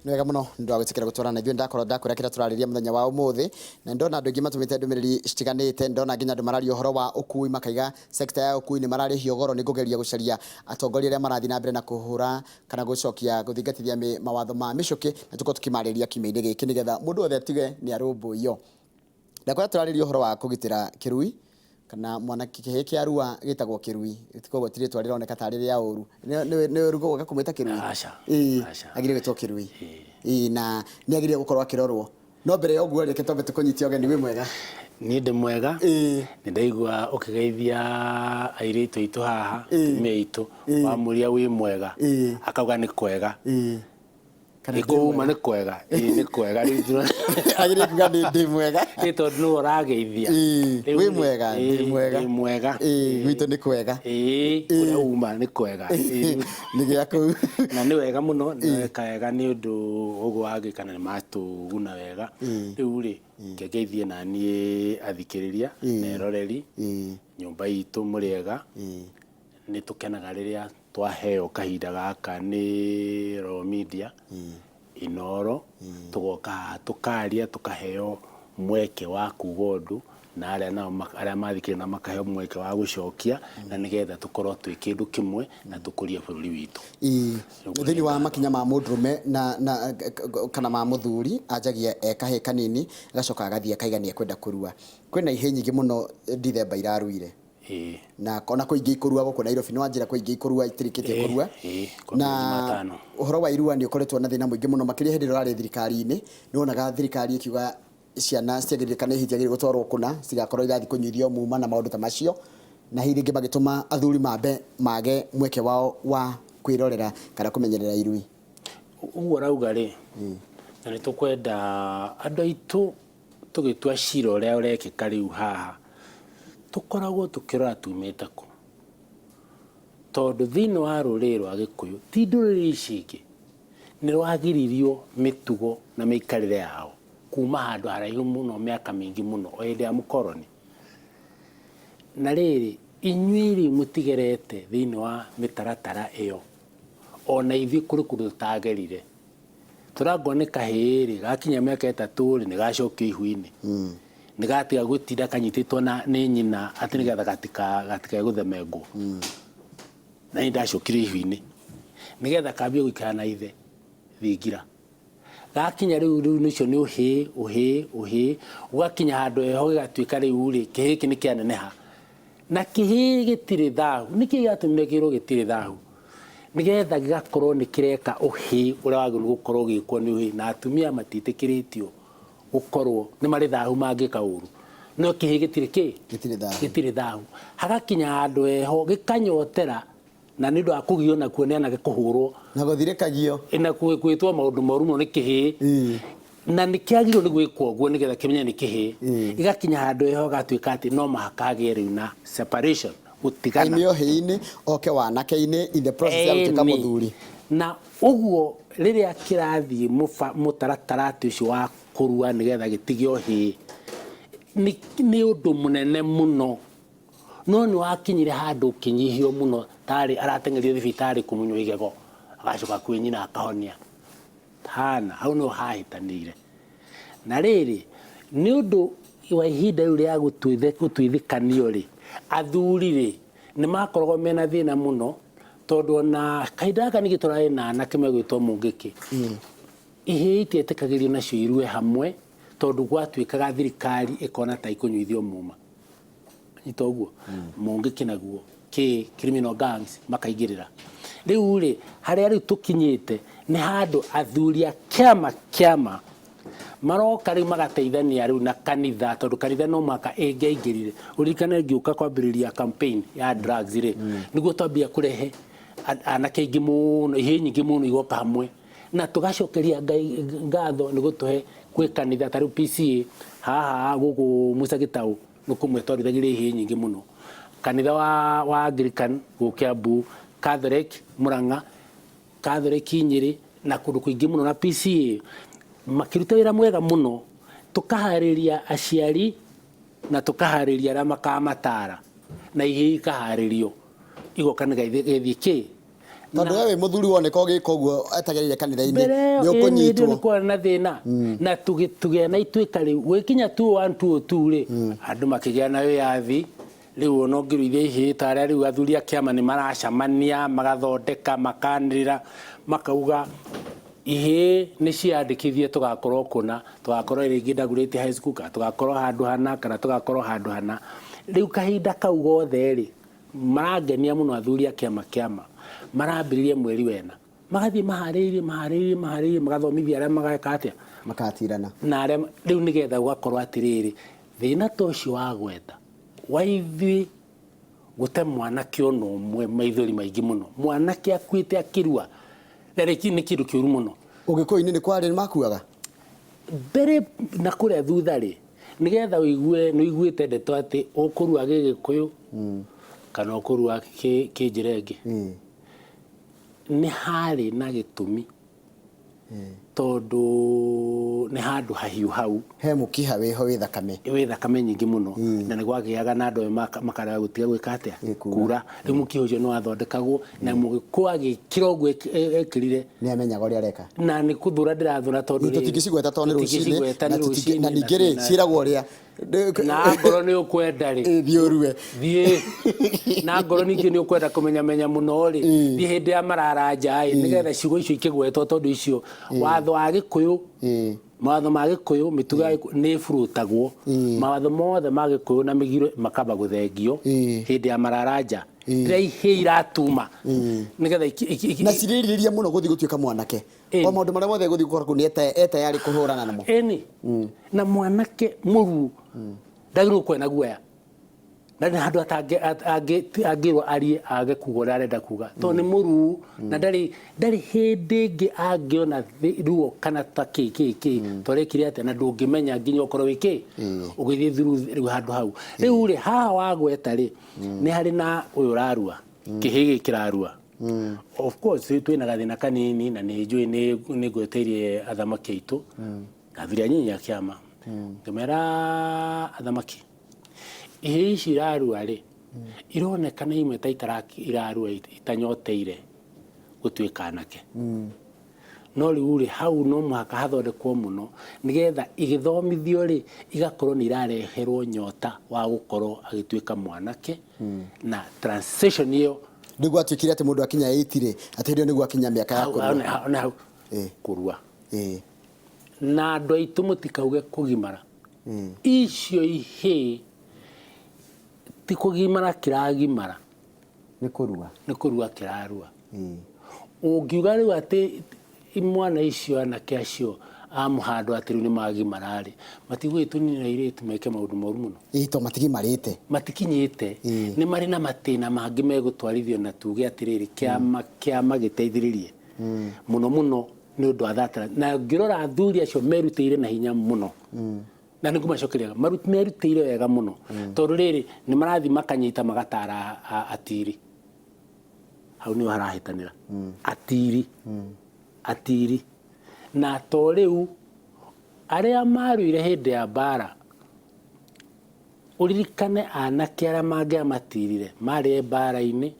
Nĩ wega mũno nĩ ũndũ wa gwĩtĩkĩra gũtwarana na ithuĩ. Ndakorwo ndakwĩra kĩrĩa tũrarĩria mũthenya wa ũmũthĩ, na ndona andũ aingĩ matũmĩte ndũmĩrĩri citiganĩte. Ndona nginya andũ mararia ũhoro wa ũkui, makaiga sector ya ũkui nĩ mararĩhio goro. Nĩ ngũgeria gũcaria atongoria arĩa marathiĩ na mbere na kũhũra kana gũcokia gũthingatithia mawatho ma mĩcũkĩ, na tũkorwo tũkĩmarĩria kiumia-inĩ gĩkĩ nĩgetha mũndũ wothe atige nĩ arũmbũiyo. Ndakwĩra tũrarĩria ũhoro wa kũgitĩra kĩrui kana mwana kĩhĩĩ kĩa rua gĩtagwo kĩrui, koguo ti rĩtwa rĩroneka tarĩ rĩa ũru. Nĩ ũru gũka kũmwĩta kĩrui? Aca. Ĩĩ, Aca. agĩrĩire gwĩtwo kĩrui. Ĩĩ, na nĩ agĩrĩire gũkorwo akĩrorwo. No mbere ya ũguo reke twambe tũkũnyite ũgeni. Wĩ mwega? Niĩ ndĩ mwega. Ĩĩ. Nĩ ndaigua ũkĩgeithia airĩtu aitũ haha, Ĩĩ. atumia aitũ, wamũria wĩ mwega, Ĩĩ. akauga nĩ kwega. Ĩĩ. Kana ndĩ Ĩkũuma mwega. nĩ kwega. Ĩĩ nĩ kwega. Rĩu Agĩrĩire kuga nĩ ndĩ mwega. Ĩ tondũ nĩwe ũrageithia. Ĩĩ, Rĩu wĩ rĩ, mwega, ndĩ ĩĩ, mwega. Ndĩ mwega. Ĩĩ, gwitũ nĩ kwega. Ĩĩ, kũrĩa uma nĩ kwega. Ĩĩ. Nĩ gĩa kũu. Na nĩ wega mũno, nĩ weka wega nĩ ũndũ ũguo wagĩka na nĩ matũguna wega. Rĩu rĩ, reke ngeithie naniĩ athikĩrĩria na eroreri, nyũmba itũ mũrĩ ega. Nĩ tũkenaga rĩrĩa twaheo kahinda gaka nĩ Royal Media, Inooro, tũgoka haha tũkaria, tũkaheo mweke wa kuga ũndũ, na arĩa nao arĩa mathikĩrĩria nao makaheo mweke wa gũcokia, na nĩgetha tũkorwo twĩ kĩndũ kĩmwe na tũkũrie bũrũri witũ. Ĩĩ, thĩinĩ wa makinya ma mũndũrũme na, na, kana ma mũthuri, anjagia e kahĩĩ kanini, agacoka agathiĩ akaiga nĩ ekwenda kũrua. Kwĩna ihĩĩ nyingĩ mũno Ndithemba iraruire. Ĩĩ. Na ona kwĩ ingĩ ikũrua gũkũ Nairobi nĩ wanjĩra kwĩ ingĩ ikũrua itirĩkĩtie kũrua. Ĩĩ, kwa Na mweri Jumatano. ũhoro wa irua nĩ ũkoretwo na thĩna mũingĩ mũno makĩria hĩndĩ ĩrĩa ũrarĩ thirikari-inĩ, nĩ wonaga thirikari ĩkiuga ciana citiagĩrĩire kana ihĩĩ itiagĩrĩire gũtwarwo kũna citigakorwo irathiĩ kũnyuithio muma na maũndũ ta macio, na hihi rĩngĩ magĩtũma athuri mambe mage mweke wao wa kwĩrorera kana kũmenyerera irui. Ũguo ũrauga rĩ, na nĩ tũkwenda andũ aitũ tũgĩtua cira ũrĩa ũrekĩka rĩu haha, tũkoragwo tũkĩrora tumĩte kũ. Tondũ thĩinĩ wa rũrĩrĩ rwa Gĩkũyũ, ti ndũrĩrĩ ici ingĩ, nĩ rwagiririo mĩtugo na mĩikarĩre yao kuma handũ haraihu mũno mĩaka mĩingĩ mũno o hĩndĩ ya mũkoroni. Na rĩrĩ, inyuĩ rĩu mũtigerete thĩinĩ wa mĩtaratara ĩyo, ona ithuĩ kũrĩ kũndũ tũtagerire. Tũrangwo nĩ kahĩĩ-rĩ, gakinya mĩaka ĩtatũ-rĩ, nĩ gacokio ihu-inĩ. Nĩ gatiga gũtinda kanyitĩtwo na nĩ nyina atĩ nĩgetha gatikae gũthemengwo. Na niĩ ndacokirio ihu-inĩ nĩgetha kambie gũikara na ithe thingira. Gakinya rĩu rĩu ũcio nĩ ũhĩĩ ũhĩĩ ũhĩĩ, ũgakinya handũ heho gĩgatuĩka rĩu-rĩ, kĩhĩĩ gĩkĩ nĩ kĩaneneha. Na kĩhĩĩ gĩtirĩ thahu. Nĩkĩ gĩatũmire kĩrwo gĩtirĩ thahu? Nĩgetha gĩgakorwo nĩ kĩreka ũhĩĩ ũrĩa wagĩrĩirwo nĩ gũkorwo ũgĩkwo nĩ ũhĩĩ, na atumia matiĩtĩkĩrĩtio gũkorwo, nĩ marĩ thahu mangĩka ũru. No kĩhĩĩ gĩtirĩ kĩ? Gĩtirĩ thahu. Gĩtirĩ thahu. Hagakinya handũ heho gĩkanyotera na nĩ ũndũ wa kũgio nakuo nĩ anake kũhũrwo. Na gũthirĩkagio. Na gwĩtwo maũndũ moru mũno nĩ kĩhĩĩ. Na nĩ kĩagĩrĩirwo nĩ gwĩkwo ũguo nĩgetha kĩmenye nĩ kĩhĩĩ. Gĩgakinya handũ heho gatuĩka atĩ no mũhaka hagĩe rĩu na separation, gũtigana. Aime ũhĩĩ-inĩ oke wanake-inĩ in the process ya gũtuĩka Ĩni. mũthuri. Na ũguo rĩrĩa kĩrathiĩ mũtaratara atĩ ũcio wa kũrua nĩgetha gĩtige ũhĩĩ, nĩ ũndũ mũnene mũno. No nĩ wakinyire handũ ũkĩnyihio mũno tarĩ arateng'erio thibitarĩ kũmunywo igego agacoka kwĩ nyina akahonia. Hana, hau nĩho hahĩtanĩire. Na rĩrĩ, nĩ ũndũ wa ihinda rĩu rĩa gũtuithĩkanio rĩ, athuri rĩ, nĩ makoragwo mena thĩna mũno tondũ ona kahinda gaka ningĩ tũrarĩ na anake megwĩtwo mũngĩkĩ, ihĩĩ itietĩkagĩrio nacio irue hamwe tondũ gwatuĩkaga thirikari ĩkona ta ikũnyuithio muma. Nyita ũguo mũngĩkĩ naguo kĩ criminal gangs makaingĩrĩra. Rĩu rĩ, harĩa rĩu tũkinyĩte nĩ handũ athuri a kĩama kĩama maroka rĩu magateithania rĩu na kanitha tondũ kanitha no mũhaka ĩngĩaingĩrire. Ũririkane ngĩũka kwambĩrĩria campaign ya drugs rĩ, nĩguo twambia kũrehe anake aingĩ mũno, ihĩĩ nyingĩ mũno igoka hamwe na tũgacokeria Ngai ngatho nĩ gũtũhe kwĩ kanitha ta rĩu PCEA haha gũkũ Musa Gĩtaũ nĩ kũmwe twarutagĩra ihĩĩ nyingĩ mũno. Kanitha wa, wa Anglican gũkũ Kiambu, Catholic Murang'a, Catholic Nyĩrĩ na kũndũ kũingĩ mũno na PCEA makĩruta wĩra mwega mũno, tũkaharĩria aciari na tũkaharĩria arĩa makamatara na ihĩĩ ikaharĩrio igoka nĩgetha ithiĩ kĩ? Tondũ we wĩ mũthuri woneka ũgĩka ũguo etagĩrĩire kanitha-inĩ mbere nĩ ĩyo ĩĩ nĩ ũkũnyitwo. kwarĩ na thĩna na tũgĩa na ituĩka rĩu gwĩkinya 21 202 rĩ, andũ makĩgĩa na wĩyathi. Rĩu ona ũngĩruithia ihĩĩ ta arĩa rĩu athuri a kĩama nĩ maracamania, magathondeka, makanĩrĩra, makauga ihĩĩ nĩ ciandĩkithie tũgakorwo kũna, tũgakorwo rĩngĩ Dagoretti High School, kana tũgakorwo handũ hana, kana tũgakorwo handũ hana. Rĩu kahinda kau gothe rĩ, marangenia mũno athuri a kĩama kĩama marambĩrĩria mweri wena, magathiĩ maharĩrĩirie maharĩrĩirie maharĩrĩirie, magathomithia arĩa mageka atĩa, makatirana na arĩa rĩu nĩgetha gũgakorwo atĩrĩrĩ, thĩna ta ũcio wa gwetha wa ithuĩ gũte mwanake ona ũmwe maithori maingĩ mũno, mwanake akuĩte akĩrua, na rĩki nĩ kĩndũ kĩũru mũno. Ũgĩkũyũ-inĩ nĩ kwarĩ makuaga mbere na kũrĩa thutha rĩ, nĩgetha ũigue nĩ ũiguĩte ndeto atĩ ũkũrua gĩgĩkũyũ kana ũkũrua kĩnjĩra ĩngĩ, nĩ harĩ na gĩtũmi, tondũ nĩ handũ hahiũ hau, he mũkiha wĩho wĩ thakame, wĩ thakame nyingĩ mũno, na nĩ gwagĩaga na andũ amwe makarega gũtiga gwĩka atĩa, kura. Rĩu mũkiha ũcio nĩ wathondekagwo na mũgĩkũyũ agĩkĩra ũguo ekĩrire, nĩ amenyaga ũrĩa areka. Na nĩ kũthũra ndĩrathũra tondũ rĩrĩ, tũtingĩcigweta tondũ nĩ rũcinĩ, tũtingĩcigweta na nĩ rũcinĩ, na ningĩ rĩ, ciĩragwo ũrĩa na ngoro nĩ ũkwenda rĩ, thiĩ ũrue. Thiĩ na ngoro ningĩ nĩ ũkwenda kũmenyamenya mũno rĩ, thiĩ hĩndĩ ya mararanja ĩ, nĩgetha ciugo icio ikĩgwetwo, tondũ icio watho wa gĩkũyũ, mawatho ma gĩkũyũ, mĩtugo ya gĩkũyũ nĩ ĩburutagwo, mawatho mothe ma gĩkũyũ na mĩgiro makamba gũthengio hĩndĩ ya mararanja rĩrĩa ihĩĩ iratuma, nĩgetha na cirĩrirĩria mũno gũthiĩ gũtuĩka mwanake, o maũndũ marĩa mothe gũthiĩ gũkora kũu nĩ etayarĩ kũhũrana namo. Ĩni na mwanake mũruu ndagĩrĩirwo gũkorwo na guoya, na nĩ handũ angĩrwo arie age kuga ũrĩa arenda kuga, tondũ nĩ mũruu na ndarĩ hĩndĩ ĩngĩ angĩona ruo kana ta kĩ kĩ kĩ twarekire atĩa, na ndũngĩmenya nginya ũkorwo wĩ kĩ ũgĩthiĩ through rĩu handũ hau. Rĩu rĩ, haha wagweta rĩ, nĩ harĩ na ũyũ ũrarua kĩhĩ gĩkĩ kĩrarua. Of course twĩna gathĩna kanini, na nĩ njũĩ nĩ ngweteirie athamaki aitũ na athuri anyinyi a kĩama, ngĩmera athamaki, ihĩĩ ici irarua rĩ, ironekana imwe ta irarua itanyoteire gũtuĩka anake, no rĩu rĩ, hau no mũhaka hathondekwo mũno nĩgetha igĩthomithio rĩ, igakorwo nĩ irareherwo nyota wa gũkorwo agĩtuĩka mwanake na transition ĩyo. Nĩguo atuĩkire atĩ mũndũ akinya 80 rĩ, atĩ hĩndĩ ĩyo nĩguo akinya mĩaka ya kũrua. Hau kũrua. Na andũ aitũ mũtikauge kũgimara, icio ihĩĩ ti kũgimara kĩragimara, nĩ kũrua, nĩ kũrua kĩrarua. Ũngiuga rĩu atĩ imwana icio, anake acio a mũhando atĩ rĩu nĩ magimara rĩ, matigũgĩtũnina airĩtu meke maũndũ moru mũno. Ĩ to matigimarĩte. Matikinyĩte, nĩ marĩ na matĩna mangĩ megũtwarithio, na tuge atĩrĩrĩ, kĩama gĩteithĩrĩrie mũno mũno nĩ ũndũ wa thatara. Na ngĩrora athuri acio merutĩire na hinya mũno, na nĩ ngũmacokeria merutĩire wega mũno, tondũ rĩrĩ nĩ marathiĩ makanyita magatara atiri hau nĩho harahĩtanĩra atiri atiri, na to rĩu arĩa maruire hĩndĩ ya mbara, ũririkane anake arĩa mangĩamatirire marĩ mbara-inĩ,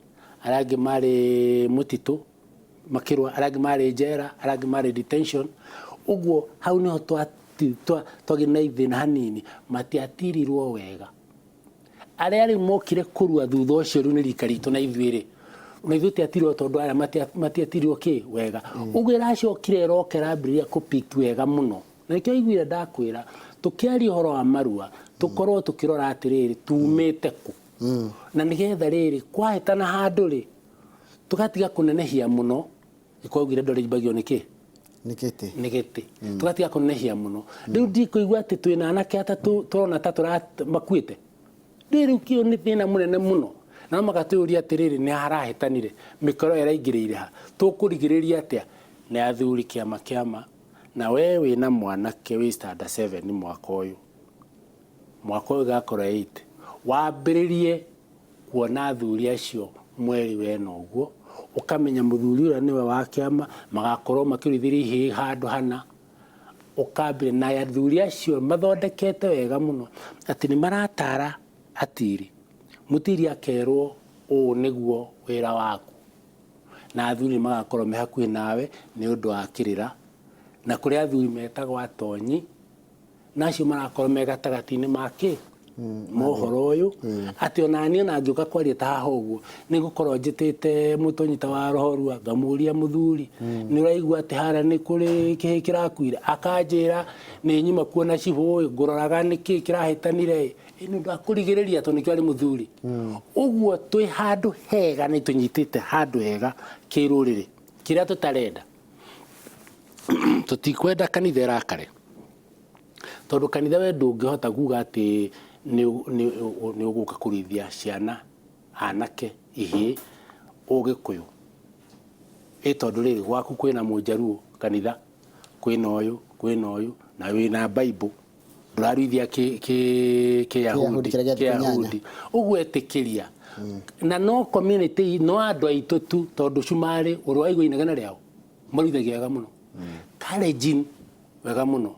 arĩa angĩ marĩ mũtitũ makĩrũa, arĩa angĩ marĩ njera, arĩa angĩ marĩ detention. Ũguo hau nĩho twagĩire na ithĩna hanini, matiatirirwo wega. Arĩa rĩu mokire kũrua thutha ũcio rĩu nĩ rika ritũ, na ithuĩ rĩ, na ithuĩ tiatirirwo tondũ aya matiatirirwo kĩ wega. Ũguo ĩracokire ĩroka ĩrambĩrĩria kũ-pick wega mũno, na nĩkĩo iguire ndakwĩra tũkĩaria ũhoro wa marua tũkorwo tũkĩrora atĩrĩrĩ, tumĩte kũ, na nĩgetha rĩrĩ kwahĩtana handũ rĩ, tũgatiga kũnenehia mũno. Gĩkwaugire ndũrĩimbagio nĩ kĩ? Nĩ gĩtĩ. Nĩ gĩtĩ. Tũgatiga kũnenehia mũno. Rĩu ndikũigua atĩ twĩna anake atatũ tũrona ta tũra makuĩte rĩu rĩu kĩo nĩ thĩna mũnene mũno, na no magatũyũria atĩrĩrĩ, nĩ harahĩtanire, mĩkoro ĩraingĩrĩire ha, tũkũrigĩrĩria atĩa? Nĩ athuri kĩama kĩama, na we wĩna mwanake wĩ standard 7 mwaka ũyũ, mwaka ũyũ gakorwo 8, wambĩrĩrie kuona athuri acio mweri wena ũguo, ũkamenya mũthuri ũrĩa nĩwe wa kĩama, magakorwo makĩruithĩria ihĩĩ handũ hana, ũkambĩrĩria na athuri acio mathondekete wega mũno atĩ nĩ maratara atiri, mũtiri akerwo ũũ nĩguo wĩra waku. Na athuri nĩ magakorwo me hakuhĩ nawe nĩ ũndũ wa kĩrĩra. Na kũrĩ athuri metagwo atonyi, na acio marakorwo me gatagatĩ-inĩ ma kĩ ma ũhoro ũyũ, atĩ ona niĩ ona ngĩũka kwaria ta haha ũguo, nĩ ngũkorwo njĩtĩte mũtonyi ta wa Rohorua, ngamũria mũthuri, nĩ ũraigua atĩ harĩa nĩ kũrĩ kĩhĩĩ kĩrakuire? Akanjĩra nĩ nyuma kuona cibũ ĩ, ngũroraga nĩkĩ kĩrahĩtanire ĩ. Ĩ nĩ ũndũ wa kũrigĩrĩria tondũ nĩkĩo arĩ mũthuri. Ũguo twĩ handũ hega, nĩ tũnyitĩte handũ hega kĩrũrĩrĩ. Kĩrĩa tũtarenda, tũtikwenda kanitha ĩrakare, tondũ kanitha we ndũngĩhota kuga atĩ nĩ ũgũka kũruithia ciana anake ihĩĩ ũgĩkũyũ. Ĩ tondũ rĩrĩ, gwaku kwĩna mũnjaruo kanitha, kwĩna ũyũ, kwĩna ũyũ, na wĩna Bible, ndũraruithia kĩyahudi kĩrĩa gĩa thikũ inyanya. Kĩyahudi. Ũguo etĩkĩria na no community, no andũ aitũ tu, tondũ cumarĩ ũrĩa waigua inegene rĩao maruithagia wega mũno, Kalenjin wega mũno,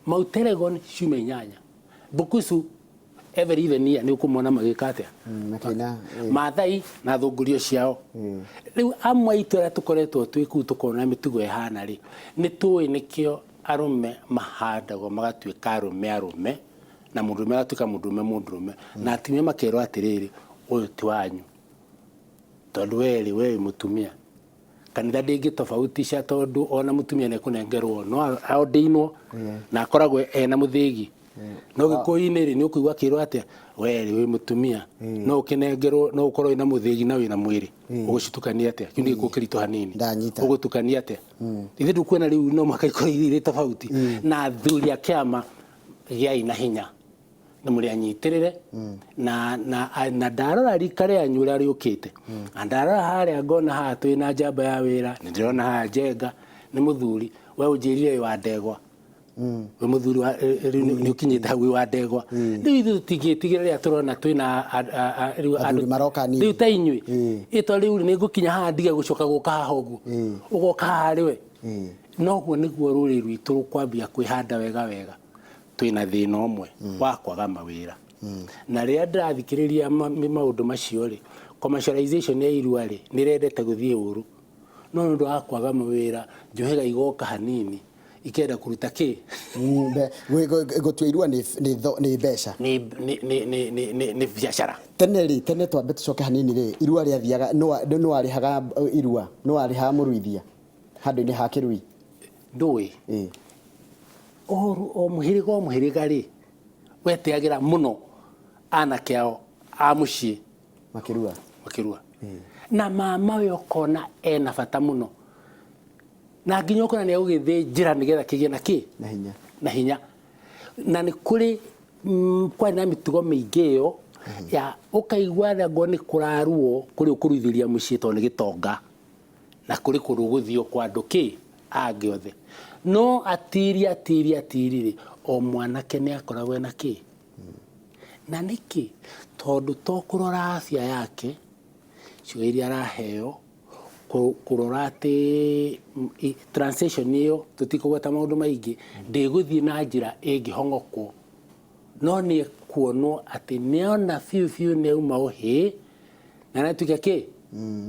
Mount Elgon ciumia inyanya, Bukusu every even year nĩ ũkũmona magĩka atĩa. Makĩina. Maathai na thũngũrio ciao. Rĩu amwe aitũ arĩa tũkoretwo twĩ kũu tũkona mĩtugo ĩhana rĩ, nĩ tũĩ nĩkĩo arũme mahandagwo magatuĩka arũme arũme, na mũndũrũme agatuĩka mũndũrũme mũndũrũme, na atumia makerwo atĩrĩrĩ, ũyũ ti wanyu, tondũ we rĩ, we wĩ mũtumia. Kanitha ndĩngĩtofautisha, tondũ ona mũtumia nĩ ekũnengerwo no aordĩinwo na akoragwo ena mũthĩgi. No gĩkũyũ-inĩ rĩ, nĩ ũkũigua akĩrwo atĩa, we rĩ wĩ mũtumia, no ũkĩnengerwo, no ũkorwo wĩna mũthĩgi na wĩna mwĩrĩ, ũgũcitukania atĩa? Kĩu nĩ gĩkũyũ kĩritũ hanini. Ndanyita. Ũgũtukania atĩa? Ithe ndũkuona rĩu no mũhaka ikorwo irĩ tofauti. Na athuri a kĩama, gĩai na hinya na mũrĩ anyitĩrĩre, na ndarora rika rĩanyu ũrĩa rĩũkĩte, na ndarora harĩa ngona haha twĩ na njamba ya wĩra, nĩ ndĩrona haha Njenga nĩ mũthuri. We ũnjĩrire wĩ wa ndegwa, wĩ mũthuri wa rĩu nĩ ũkinyĩte hau wĩ wa ndegwa. Rĩu ithuĩ tũtingĩtigĩra rĩrĩa tũrona twĩna rĩu Athuri andũ maroka anini. Rĩu ta inyuĩ ĩto rĩu nĩ ngũkinya haha ndige gũcoka gũka haha ũguo ũgoka haha rĩ we. Noguo nĩguo rũrĩrĩ rwitũ rũkwambia kwĩhanda wega wega. Twĩna thĩna ũmwe wa kwaga mawĩra, na rĩrĩa ndĩrathikĩrĩria maũndũ macio rĩ, commercialization ya irua rĩ nĩ ĩrendete gũthiĩ ũru, no nĩ ũndũ wa kwaga mawĩra, njũhĩga igoka hanini ikenda kũruta kĩ. Gũtua irua nĩ mbeca. Nĩ biacara. Tene rĩ, tene twambe tũcoke hanini rĩ, irua rĩathiaga nĩ warĩhaga irua, nĩ warĩhaga mũruithia handũ-inĩ ha kĩrui? Ndũĩ. O mũhĩrĩga o mũhĩrĩga rĩ, wetĩagĩra mũno anake ao a mũciĩ makĩrua. Makĩrua. Na mama we ũkona ena bata mũno, na nginya ũkona nĩ egũgĩthĩnjĩra nĩgetha kĩgĩe na kĩ? Na hinya. Na hinya. Na nĩ kũrĩ kwarĩ na mĩtugo mĩingĩ ĩyo ya ũkaigua thangwo nĩ kũraruo kũrĩ ũkũruithĩria mũciĩ tondũ nĩ gĩtonga, na kũrĩ kũndũ ũgũthiĩ kwa andũ kĩ angĩ othe. No atiri atiri atiri rĩ, o mwanake nĩ akoragwo ena kĩ. Na nĩkĩ? Tondũ to kũrora afya yake, ciugo iria araheo, kũrora atĩ transition ĩyo, tũtikũgweta maũndũ maingĩ, ndĩgũthiĩ na njĩra ĩngĩhong'okwo, no nĩ ekuonwo atĩ nĩona biũ biũ nĩ auma ũhĩĩ na nĩ atuĩka kĩ?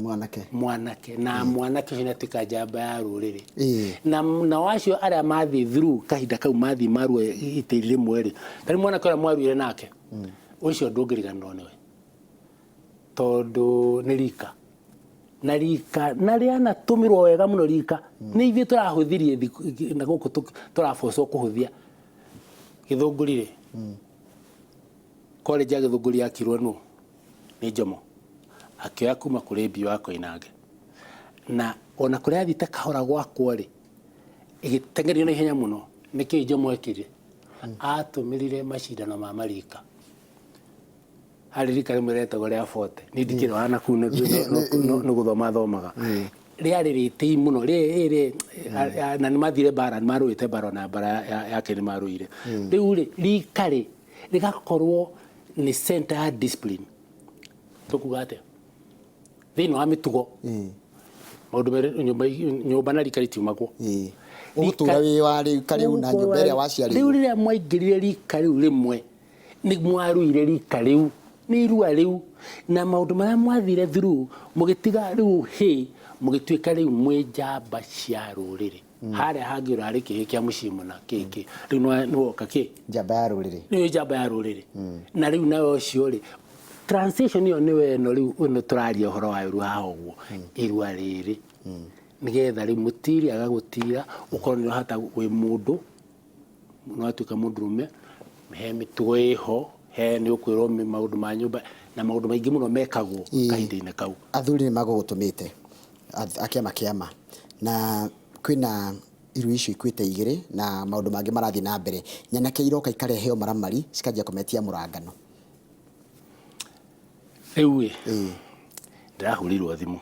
Mwanake. Mwanake. Na mwanake ũcio nĩ atuĩka njamba ya rũrĩrĩ. Na nao acio arĩa mathiĩ through kahinda kau mathiĩ marua itĩri rĩmwe rĩ, tarĩu mwanake ũrĩa mwaruire nake, ũcio ndũngĩriganĩrwo nĩwe, tondũ nĩ rika. Na rika, na rĩanatũmĩrwo wega mũno rika, nĩ ithuĩ tũrahũthirie na gũkũ tũrabocwo kũhũthia. Gĩthũngũri rĩ, college ya Gĩthũngũri yakirwo nũ? Nĩ Jomo. Akĩoya kuma kũrĩ Mbiũ wa Koinange. Na ona kũrĩa athiĩte kahora gwakwo rĩ, ĩgĩteng'erio na ihenya mũno. Nĩkĩ Jomo ekire? Atũmĩrire macindano ma marika. Harĩ rika rĩmwe rĩetagwo rĩa 40. Niĩ ndikĩrĩ wa nakũu nĩ gũthoma thomaga. Rĩarĩ rĩtĩi mũno, na nĩ mathire mbara, nĩ marũĩte mbara, ona mbara yake nĩ marũire. Rĩu rĩ, rika rĩ, rĩgakorwo nĩ center ya discipline. Tũkuga atĩa? Thĩinĩ wa mĩtugo. Maũndũ merĩ, nyũmba na rika ritiumagwo. Ũgũtũra wĩ wa rika rĩu na nyũmba ĩrĩa waciarĩirwo. Rĩu rĩrĩa mwaingĩrire rika rĩu rĩmwe, nĩ mwaruire rika rĩu. Nĩ irua rĩu na maũndũ marĩa mwathire through mũgĩtiga rĩu hĩ mũgĩtuĩka rĩu mwĩ njamba cia rũrĩrĩ. Harĩa hangĩ ũrarĩ kĩhĩ kĩa mũciĩ mũna kĩkĩ rĩu nĩwoka kĩ Njamba ya rũrĩrĩ. Nĩyo njamba ya rũrĩrĩ. Na rĩu nayo ũcio rĩ, transition ĩyo nĩyo ĩno rĩu ĩno tũraria ũhoro wayo rĩu haha ũguo, irua rĩrĩ nĩgetha rĩu mũtiri agagũtira ũkorwo nĩ ũrahota wĩ mũndũ nĩ watuĩka mũndũrũme, he mĩtugo ĩho, he nĩ ũkwĩrwo maũndũ ma nyũmba na maũndũ maingĩ mũno mekagwo kahinda-inĩ kau. Athuri nĩ magũgũtũmĩte a kĩama kĩama na kwĩna iru icio ikuĩte igĩrĩ na maũndũ mangĩ marathiĩ na mbere. Nyanake iroka ikareheo maramari cikanjia kũmetia mũrangano. Rĩu ĩ, ndĩrahũrĩirwo thimũ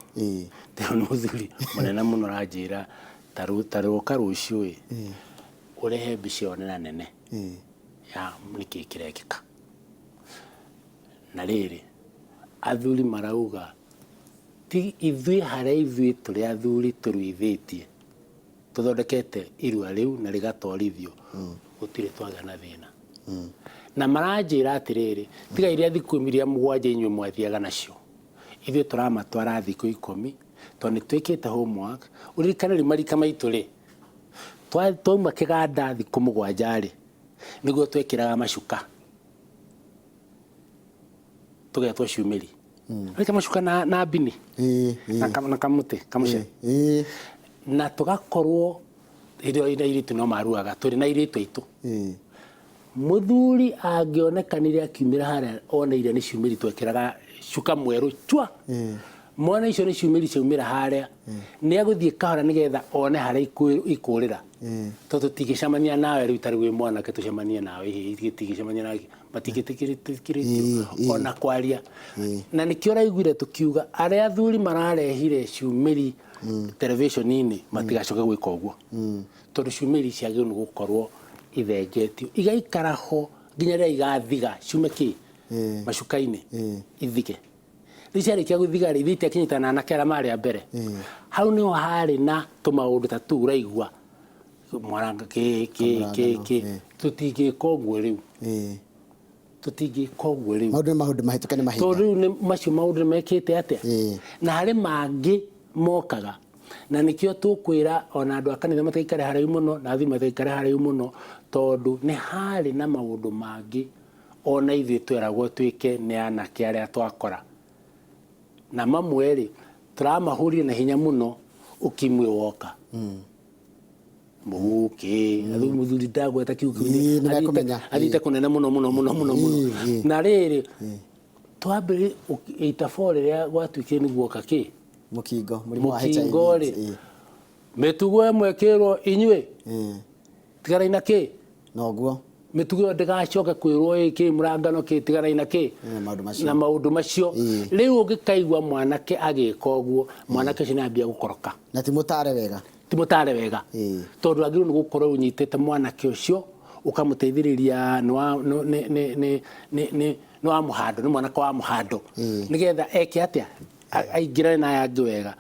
ndĩrwo nĩ mũthuri mũnene mũno aranjĩra ta roka rũciũ ĩ ũrehe mbica ĩyo nena nene ya nĩkĩ kĩrekĩka. Na rĩrĩ, athuri marauga ti ithuĩ harĩa ithuĩ tũrĩ athuri tũruithĩtie tũthondekete irua rĩu na rĩgatwarithio, gũtirĩ twagĩa na thĩna. Na maranjĩra atĩrĩrĩ, tiga iria thikũ iria 7 inyuĩ mwathiaga nacio, ithuĩ tũramatwara thikũ 10 tondũ nĩ twĩkĩte homework. Ũririkane rĩu marika maitũ rĩ, twauma kĩganda thikũ 7 rĩ, nĩguo twekĩraga macuka tũgetwo ciumĩri. Wĩka macuka na mbini na kamũtĩ kamũce na tũgakorwo hĩndĩ ĩyo ina airĩtu no maruaga, tũrĩ na airĩtu aitũ. Mũthuri angĩonekanire akiumĩra harĩa one iria nĩ ciumĩri twekĩraga cuka mwerũ chua, mwana icio nĩ ciumĩri ciaumĩra harĩa, nĩ agũthiĩ kahora nĩgetha one harĩa ikũrĩra, tondũ tũtingĩcemania nawe rĩu tarĩu wĩ mwanake tũcemanie nawe tũtingĩcemania nawe, matingĩtĩkĩrĩtio ona kwaria. Na nĩkĩo ũraiguire tũkiuga arĩa athuri mararehire ciumĩri television-inĩ matigacoke gwĩka ũguo, tondũ ciumĩri ciagĩrĩirwo nĩ gũkorwo ithengetio igaikara ho nginya rĩrĩa igathiga ciume kĩ macuka-inĩ ithige. Rĩu ciarĩkia gũthiga rĩ, ithuĩ itiakinyĩte na anake arĩa marĩ a mbere. Hau nĩho harĩ na tũmaũndũ ta tũu ũraigua mwaranga kĩ kĩ kĩ kĩ. Tũtingĩka ũguo rĩu, tũtingĩka ũguo rĩu. Maũndũ nĩ maũndũ mahĩtũke nĩ mahinda. Tondũ rĩu nĩ macio maũndũ nĩ mekĩte atĩa, na harĩ mangĩ mokaga, na nĩkĩo tũkwĩra ona andũ a kanitha matigaikare haraihu mũno na athuri matigaikare haraihu mũno, tondũ nĩ harĩ na maũndũ mangĩ ona ithuĩ tweragwo twĩke nĩ anake arĩa twakora, na mamwe rĩ tũramahũrire na hinya mũno ukimwi woka mũgũkĩ athuri mũthuri ndagweta kiugo kĩu. Nĩ mekũmenya. Athiĩte kũnene mũno mũno mũno mũno mũno. Na rĩrĩ twambĩrĩ 84 rĩrĩa gwatuĩkire nĩ guoka kĩ Mũkingo, mũrimũ wa HIV. Mũkingo rĩ, mĩtugo ĩmwe ĩkĩrwo inyuĩ tiganai na kĩ Noguo. Mĩtugo ĩyo ndĩgacoke kwĩrwo ĩ kĩ mũrangano kĩ tiganai na kĩ maũndũ macio. Na maũndũ macio. Rĩu ũngĩkaigua mwanake agĩka ũguo, mwanake ũcio nĩambia gũkoroka. Na ti mũtare wega. Ti mũtare wega, tondũ agĩrĩirwo nĩ gũkorwo ũnyitĩte mwanake ũcio ũkamũteithĩrĩria nĩ wa mũhando, nĩ mwanake wa mũhando, nĩgetha eke atĩa, aingĩrane na aya angĩ wega.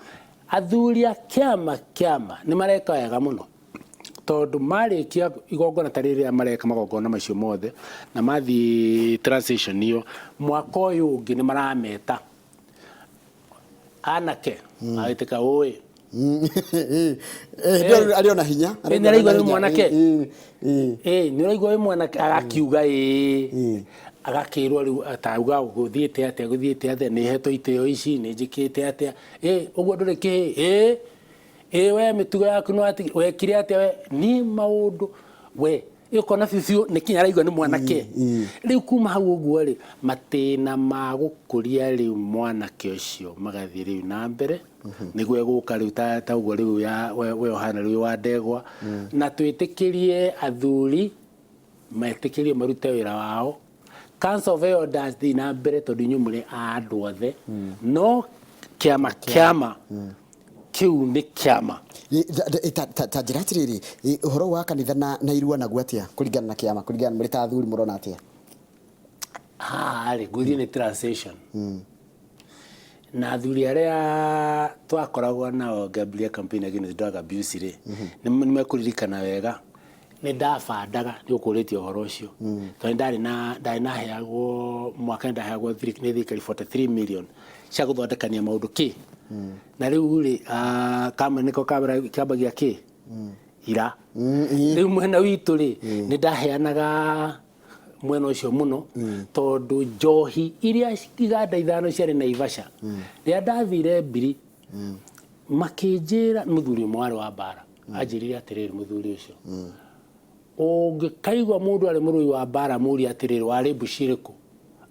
Athuri a kĩama kĩama nĩ mareka wega mũno, tondũ marĩkia igongona ta rĩrĩa mareka magongona macio mothe na mathiĩ transition ĩyo, mwaka ũyũ ũngĩ nĩ marameta anake magĩtĩka ũĩ. Arĩ ona hinya. Nĩ araigua nĩ mwanake. Nĩ ũraigua wĩ mwanake agakiuga ĩĩ, agakĩrwo rĩu atauga gũthiĩte atĩa, gũthiĩte atĩa, nĩ hetwo itĩo ici, nĩ njĩkĩte atĩa, ĩ ũguo ndũrĩ kĩhĩ, ĩ ĩ we mĩtugo yaku no ati wekire atĩa we niĩ maũndũ we ũkona biũ biũ nĩ kinya araigua nĩ mwanake. Rĩu kuma hau ũguo rĩ, matĩna ma gũkũria rĩu mwanake ũcio magathiĩ rĩu na mbere nĩguo egũka rĩu ta ũguo rĩu ya we ũhana rĩu wa ndegwa. Na twĩtĩkĩrie athuri metĩkĩrie marute wĩra wao. Council of Elders thiĩ na mbere, tondũ inyuĩ mũrĩ a andũ othe, no kĩama kĩama kĩu nĩ kĩama. Ta njĩra atĩrĩrĩ, ũhoro wa kanitha na irua naguo atĩa kũringana na kĩama, kũringana mũrĩ ta athuri mũrona atĩa? Haha rĩ, ngwĩrie nĩ transition, na athuri arĩa twakoragwo nao ngĩambĩrĩria campaign against drug abuse rĩ, nĩ mekũririkana wega. Nĩ ndabandaga nĩ ũkũrĩtie ũhoro ũcio, tondũ ndarĩ naheagwo mwaka, nĩ ndaheagwo nĩ thirikari 43 million cia gũthondekania maũndũ kĩ. Na rĩu rĩ, kamwe nĩko kambagia kĩ ira. Rĩu mwena witũ rĩ, nĩ ndaheanaga mwena ũcio mũno, tondũ njohi iria iganda ithano ciarĩ Naivasha, rĩrĩa ndathire mbiri makĩnjĩra, mũthuri ũmwe warĩ wa mbara anjĩrire atĩrĩrĩ, mũthuri ũcio, ũngĩkaigua mũndũ arĩ mũrũi wa mbara, mũrie atĩrĩrĩ, warĩ mbuci ĩrĩkũ?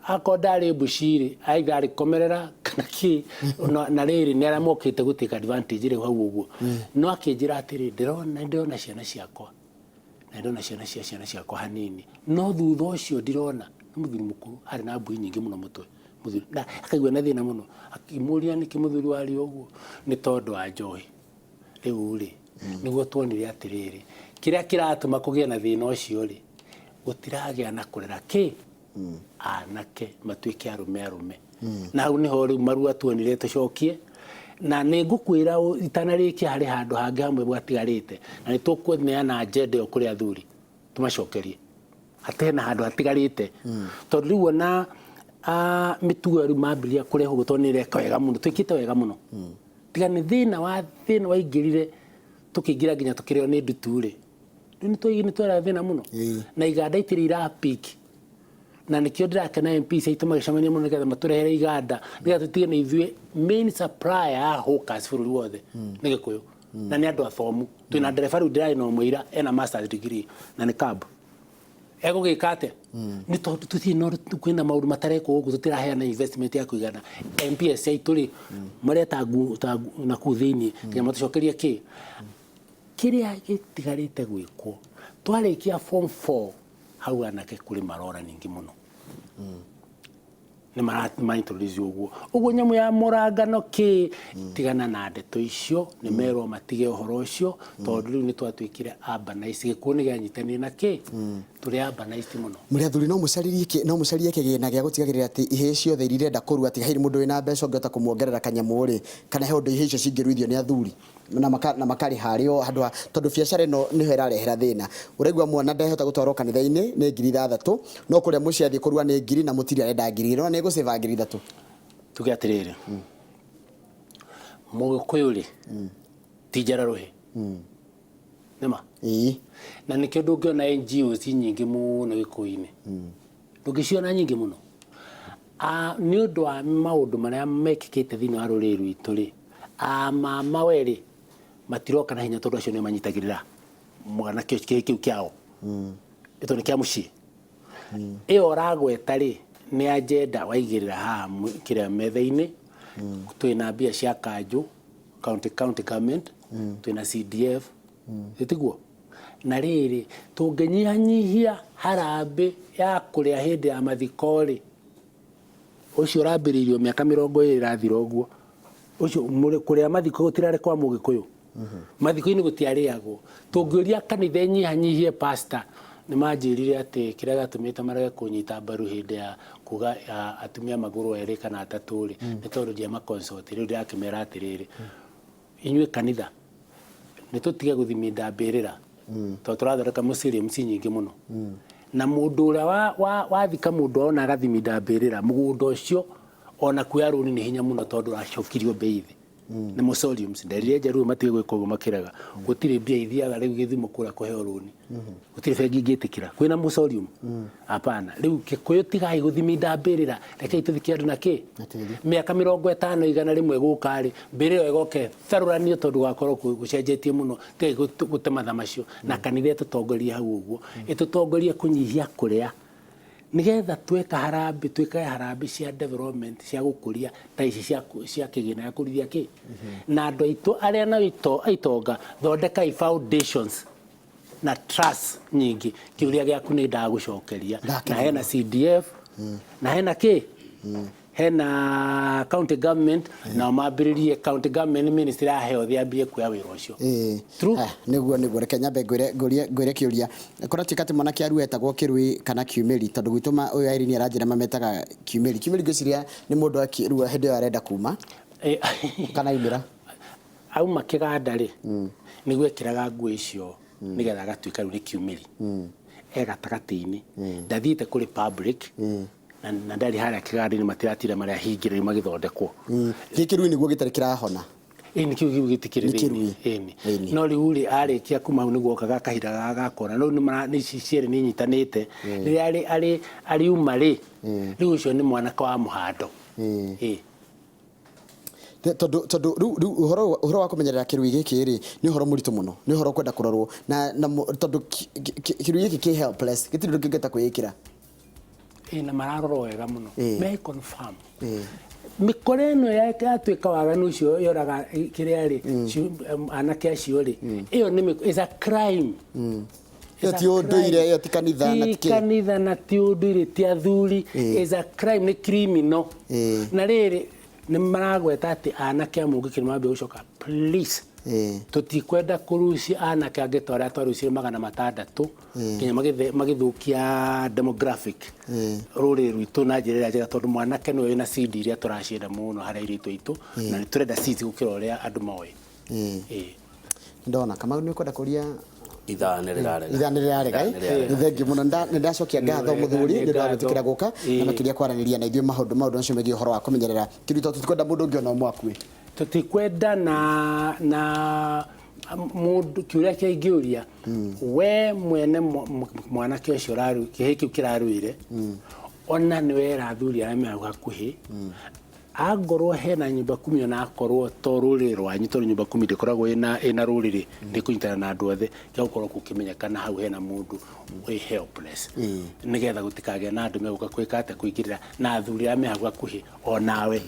Akorwo ndarĩ mbuci rĩ, either arĩ komerera kana kĩ. Na rĩrĩ, nĩ arĩa mokĩte gũ take advantage rĩu hau ũguo. No akĩnjĩra atĩrĩ, ndĩrona ciana ciakwa na ndĩrona ciana cia ciana ciakwa hanini, no thutha ũcio ndirona. Nĩ mũthuri mũkũrũ, arĩ na mbui nyingĩ mũno mũtwe mũthuri, na akaigua na thĩna mũno. Akĩmũria nĩkĩ mũthuri warĩ ũguo, nĩ tondũ wa njohi. Rĩu rĩ, nĩguo tuonire atĩrĩrĩ, kĩrĩa kĩratũma kũgĩe na thĩna ũcio rĩ, gũtiragĩa na kũrera kĩ anake matuĩke arũme. Na hau nĩho rĩu marua tuonire tũcokie. Na nĩ ngũkwĩra itanarĩkia, harĩ handũ hangĩ hamwe gwatigarĩte, na nĩ tũkũneana agenda ĩyo kũrĩ athuri tũmacokerie atĩ hena handũ hatigarĩte, tondũ rĩu ona mĩtugo ĩyo rĩu mambĩrĩria kũrehwo ũguo, tondũ nĩ ĩreka wega mũno, twĩkĩte wega mũno, tiga nĩ thĩna wa thĩna waingĩrire, tũkĩingĩra nginya tũkĩrĩo nĩ ndutu rĩ. Rĩu nĩ twera thĩna mũno na iganda itirĩ irapiki, na nĩkĩo ndĩrakena MPs aitũ magĩcemania mũno nĩgetha matũrehere iganda, nĩgetha tũtige nĩ ithuĩ main supplier ya hawkers bũrũri wothe nĩ Gĩkũyũ. Na nĩ andũ athomu, twĩna ndereba rĩu ndĩrarĩ na ũmwe ira ena masters degree na nĩ cab egũgĩka atĩa? Nĩ tondũ tũtirĩ na kwĩna maũndũ matarekwo gũkũ, tũtiraheana investment ya kũigana. MPs aitũ rĩ, marĩa ta na kũu thĩinĩ nginya matũcokerie kĩ kĩrĩa gĩtigarĩte gwĩkwo. Twarĩkia form 4 hau, anake kũrĩ marora nyingĩ mũno nĩ mara introduce ũguo ũguo nyamũ ya mũrangano kĩ. Tigana na ndeto icio, nĩ merwo matige ũhoro ũcio, tondũ rĩu nĩ twatuĩkire urbanized. Gĩkuũ nĩ kĩanyitanire na kĩ, tũrĩ urbanized mũno. Mũrĩ athuri, no mũcaririe kĩgĩna gĩa gũtigagĩrĩra atĩ ihĩĩ ciothe iria irenda kũrua, tiga hihi mũndũ wĩna mbeca ũngĩhota kũmuongerera kanyamũ rĩ, kana he ũndũ ihĩĩ icio cingĩruithio nĩ athuri na makarĩha arĩ o handũ ha, tondũ biacara ĩno nĩho ĩrarehera thĩna. Ũraigua mwana ndehota gũtwarwo kanitha-inĩ nĩ 6,000, no kũrĩa mũciĩ athiĩ kũrua nĩ ngiri na mũtiri arenda 1000. No nĩ gũcĩba 3,000. Tuge atĩrĩrĩ, Mũgĩkũyũ rĩ, ti njara rũhĩ nĩma. Na nĩkĩo ndũngĩona NGOs nyingĩ mũno Gĩkũyũ-inĩ, ndũngĩciona nyingĩ mũno. Nĩ ũndũ wa maũndũ marĩa mekĩkĩte thĩinĩ wa rũrĩrĩ rwitũ rĩ, amama we rĩ, matiroka na hinya, tondũ acio nĩo manyitagĩrĩra mwana kĩhĩ kĩu kĩao, tondũ nĩ kĩa mũciĩ. Ĩyo ũragweta rĩ, nĩ agenda waigĩrĩra haha kĩrĩa metha-inĩ. Twĩna mbia cia kanjũ, county government, twĩna CDF, ĩtiguo? Na rĩrĩ, tũngĩnyihanyihia harambĩ ya kũrĩa hĩndĩ ya mathiko rĩ, ũcio ũrambĩrĩirio mĩaka 20 ĩrathira ũguo, ũcio kũrĩa mathiko gũtirarĩ kwa Mũgĩkũyũ, mathiko-inĩ gũtiarĩagwo. Tũngĩũria kanitha ĩnyihanyihie, pastor nĩ manjĩrire atĩ kĩrĩa gĩatũmĩte marege kũnyita mbaru hĩndĩ ya kuga ya atumia magũrwo erĩ kana atatũ rĩ, nĩ tondũ ndiama consult. Rĩu ndĩrakĩmera atĩrĩrĩ, inyuĩ kanitha, nĩ tũtige gũthiminda mbĩrĩra, tondũ tũrathondeka mausoleums nyingĩ mũno, na mũndũ ũrĩa wathika mũndũ ona agathiminda mbĩrĩra, mũgũnda ũcio ona kuoya rũni nĩ hinya mũno, tondũ ũracokirio mbei thĩ nĩ mausoleums. Nderire Njaruo matige gwĩka ũguo, makĩrega. Gũtirĩ mbia ithiaga rĩu gĩthimo kũrĩa kũheo rũni, gũtirĩ bengi ingĩtĩkĩra kwĩna mausoleum, hapana. Rĩu Gĩkũyũ, tigai gũthiminda mbĩrĩra, rekei tũthike andũ na kĩ. Na tĩri. Mĩaka 50, 100 gũka rĩ, mbĩrĩra ĩyo ĩgoke tharũranio, tondũ gwakorwo gũcenjetie mũno. Tigai gũte matha macio, na kanitha ĩtũtongorie hau ũguo, ĩtũtongorie kũnyihia kũrĩa, nigetha tweka harambĩ, twĩkage harambĩ cia development, cia gũkũria ta ici cia kĩgĩna gĩa kũrithia kĩ na andũ aitũ arĩa na itonga. Thondekai foundations na trust nyingĩ. Kĩũria gĩaku nĩ ndagũcokeria. Ndakena. Na hena CDF, na hena kĩ, hena county government, nao mambĩrĩrie, county government ministry ya health yambie kuoya wĩra ũcio. True. Ah, nĩguo reke nyambe ngwĩre kĩũria. Kũratuĩka atĩ mwanake arua etagwo kĩrui kana kiumĩri, tondũ gwitũ ũyũ Irene aranjĩra mametaga kiumĩri. Kiumĩri ngwĩciria nĩ mũndũ akĩrua hĩndĩ ĩyo arenda kuma kana aumĩra. Auma kĩganda rĩ, nĩguo ekĩraga nguo icio. Nĩgetha agatuĩka rĩu nĩ kiumĩri e gatagatĩ-inĩ, ndathiĩte kũrĩ public na ndarĩ harĩa kĩganda-inĩ, matiratira marĩa hingĩre rĩu magĩthondekwo. Gĩkĩ rĩu nĩguo gĩtarĩ kĩrahona. Ĩni, kĩu kĩu gĩtikĩrĩ Nĩ thĩinĩ. kĩrui. Ĩni. Ĩni. No rĩu rĩ, arĩkia kuma hau nĩguo okaga kahinda ga gakora no rĩu nĩ ici cierĩ nĩ inyitanĩte. Rĩrĩa arĩ ariuma rĩ, rĩu ũcio nĩ mwanake wa mũhando. Ĩ. Tondũ rĩu ũhoro wa kũmenyerera kĩrui gĩkĩ rĩ, nĩ ũhoro mũritũ mũno, nĩ ũhoro kwenda kũrorwo na tondũ kĩrui gĩkĩ kĩ helpless, gĩtirĩ ũndũ kĩngĩhota kwĩĩkĩra. Ĩ, na mararorwo wega mũno. Me confirm mĩkora ĩno yatuĩka waganu ũcio yoraga kĩrĩa rĩ, anake acio rĩ, ĩyo nĩ is a crime. Ĩyo ti ũndũire, ĩyo ti kanitha na ti ti kĩ. Kanitha na ti ũndũire, ti athuri, is a crime, nĩ criminal. Na rĩrĩ, nĩ maragweta atĩ anake a mũngĩkĩ nĩ mambia gũcoka, please, tũtikwenda kũrucia anake angĩ ta ũrĩa twarucirie 600 nginya magĩthũkia demographic rũrĩrĩ rwitũ na njĩra ĩrĩa njega, tondũ mwanake nĩwe wĩna seed iria tũracienda mũno harĩ airĩtu aitũ, na nĩ tũrenda seeds gũkĩra ũrĩa andũ moĩ. Ĩĩ. Ndona Kamau nĩ ũkwenda kũria. Ithaa nĩ rĩrarega. Ithaa nĩ rĩrarega. Ithaa nĩ rĩrarega. Nĩ thengiũ mũno. Nĩ ndacokia ngatho Nĩ wega, mũthuri nĩ nĩ ũndũ wa ngatho. gwĩtĩkĩra gũka na makĩria kwaranĩria na ithuĩ maũndũ macio megiĩ ũhoro wa kũmenyerera kĩrui, tondũ tũtikwenda mũndũ ũngĩ ona ũmwe akue. Tũtikwenda na mũndũ kĩũria kĩa ingĩũria we mwene mwanake ũcio kĩhĩ kĩu kĩraruire, ona nĩ wera athuri arĩa me hau hakuhĩ, angorwo hena nyumba kumi, ona akorwo to rũrĩrĩ rwanyu, tondũ nyumba kumi ndĩkoragwo ĩna rũrĩrĩ, nĩ kũnyitana na andũ othe, gĩa gũkorwo gũkĩmenyekana hau hena mũndũ wĩ helpless, nĩgetha gũtikagĩe na andũ megũka kwĩka atĩa, kũingĩrĩra, na athuri arĩa me hau hakuhĩ, onawe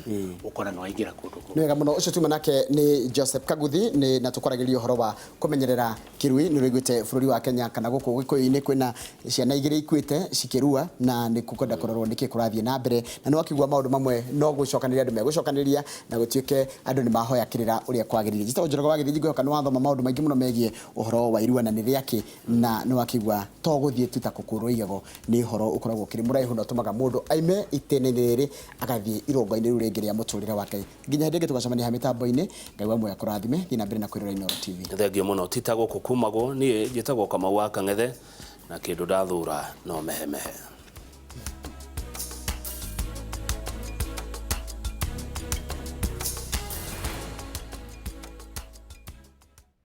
ũkora nĩ waingĩra kũndũ kũu. Nĩ wega mũno. Ũcio tuma nake nĩ Joseph Kaguthi nĩ na tũkwaragĩria ũhoro wa kũmenyerera kĩrui. Nĩ ũraiguĩte bũrũri wa Kenya kana gũkũ Gĩkũyũ-inĩ kwĩna ciana igĩrĩ ikuĩte cikĩrua, na nĩ kũkwenda kũrorwo nĩkĩ kũrathiĩ na mbere, na nĩ wakĩigua maũndũ mamwe no gũcokanĩria andũ megũcokanĩria na gũtuĩke andũ nĩ mahoya kĩrĩra ũrĩa kwagĩrĩire. Njĩtagwo Njoroge wa Gĩthĩnji. Ngwĩhoka nĩ wathoma maũndũ maingĩ mũno megiĩ ũhoro wa irua na nĩ rĩakĩ, na nĩ wakĩigua to gũthiĩ tu ta kũkũrwo igego, nĩ ũhoro ũkoragwo ũkĩrĩ mũraihu na ũtũmaga mũndũ aime itĩna-inĩ rĩrĩ agathiĩ irũngo-inĩ rĩu rĩngĩ rĩa mũtũrĩre wake. Nginya hĩndĩ ĩngĩ tũgacemania ha mĩtambo-inĩ, Ngai wa muoyo akũrathime. Thiĩ na mbere na kwĩrora Inooro TV. Thengio mũno. Tita gũkũ kumagwo niĩ njĩtagwo Kamau wa Kang'ethe, na kĩndũ ndathũra no mehemehe.